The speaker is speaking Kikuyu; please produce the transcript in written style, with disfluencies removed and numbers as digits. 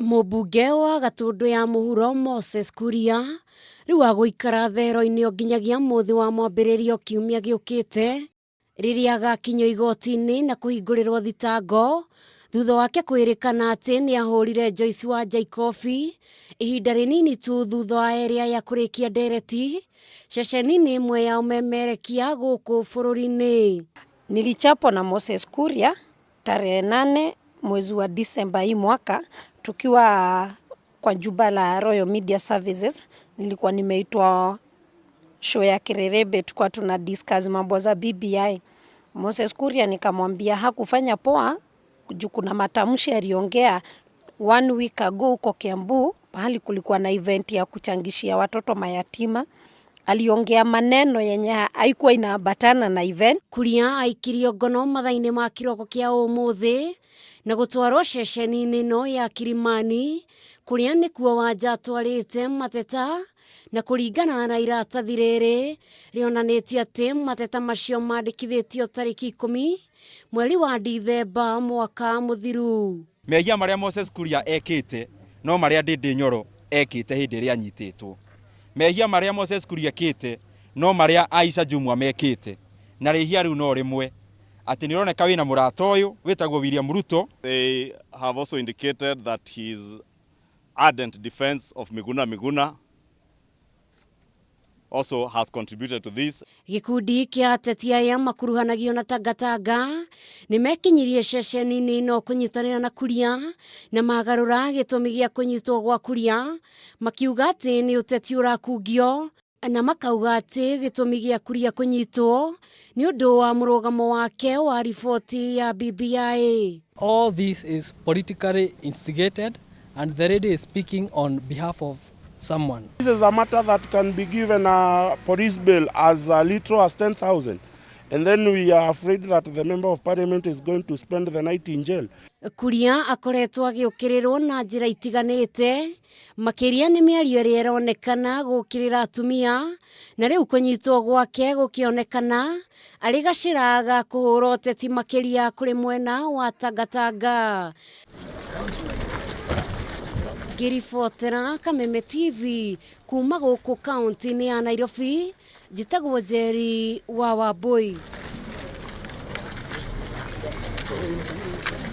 Mũmbunge wa Gatũndũ ya Mũhuro Moses Kuria rĩu agũikara thero-inĩ o nginyagia mũthĩ wa mwambĩrĩrio kiumia gĩũkĩte rĩrĩa agakinyio igoti-inĩ na kũhingũrĩrwo thitango thutha wake kwĩrĩkana atĩ nĩ ahũrire Joyce Wanja ikobi ihinda rĩnini tu thutha wa erĩ aya kũrĩkia ndereti ceceni-inĩ ĩmwe ya ũmemerekia gũkũ bũrũri-inĩ. Nilichapwa na Moses Kuria tarehe 8 mwezi wa Disemba hii mwaka tukiwa kwa jumba la Royal Media Services. Nilikuwa nimeitwa show ya Kirerebe, tulikuwa tuna discuss mambo za BBI. Moses Kuria nikamwambia hakufanya poa juu kuna matamshi aliongea one week ago huko Kiambu, pahali kulikuwa na event ya kuchangishia watoto mayatima. Aliongea maneno yenye haikuwa inaambatana na event. Kuria aikirio ngono mathaa-inĩ ma kĩroko kĩa ũmũthĩ na gũtwarwo ceceni-inĩ ĩno ya Kilimani kũrĩa nĩkuo Wanja atwarĩte mateta na kũringana na iratathi rĩrĩ rĩonanĩtie atĩ mateta macio mandĩkithĩtio tarĩki 10 mweri wa Dithemba mwaka mũthiru. Mehia marĩa Moses Kuria ekĩte no marĩa Ndindi Nyoro ekĩte hĩndĩ ĩrĩa anyitĩtwo. Mehia marĩa Moses Kuria ekĩte no marĩa Aisha Jumwa mekĩte, na rĩhia rĩu no rĩmwe atĩ nĩ ũroneka wĩna mũrata ũyũ wĩtagwo William Ruto. They have also indicated that his ardent defense of Miguna Miguna also has contributed to this. Gĩkundi kĩa ateti aya makuruhanagio na Tangatanga nĩ mekinyirie ceceni-inĩ ĩno kũnyitanĩra na Kuria na magarũra gĩtũmi gĩa kũnyitwo gwa Kuria makiuga atĩ nĩ ũteti ũrakungio na makauga atĩ gĩtũmi gĩa Kuria kũnyitwo nĩ ũndũ wa mũrũgamo wake wa riboti ya BBI. All this is politically instigated and the lady is speaking on behalf of someone. This is a matter that can be given a police bail as little as 10,000. And then we are afraid that the member of parliament is going to spend the night in jail. Kuria akoretwo agĩũkĩrĩrwo na njĩra itiganĩte makĩria nĩ mĩario ĩrĩa ĩronekana gũkĩrĩra atumia na rĩu kũnyitwo gwake gũkĩonekana arĩ gacĩra ga kũhũra ũteti makĩria kũrĩ mwena wa Tangatanga. Ngĩribotera Kameme TV kuma gũkũ kaunti-inĩ ya Nairobi, njĩtagwo Njeri wa Wambui.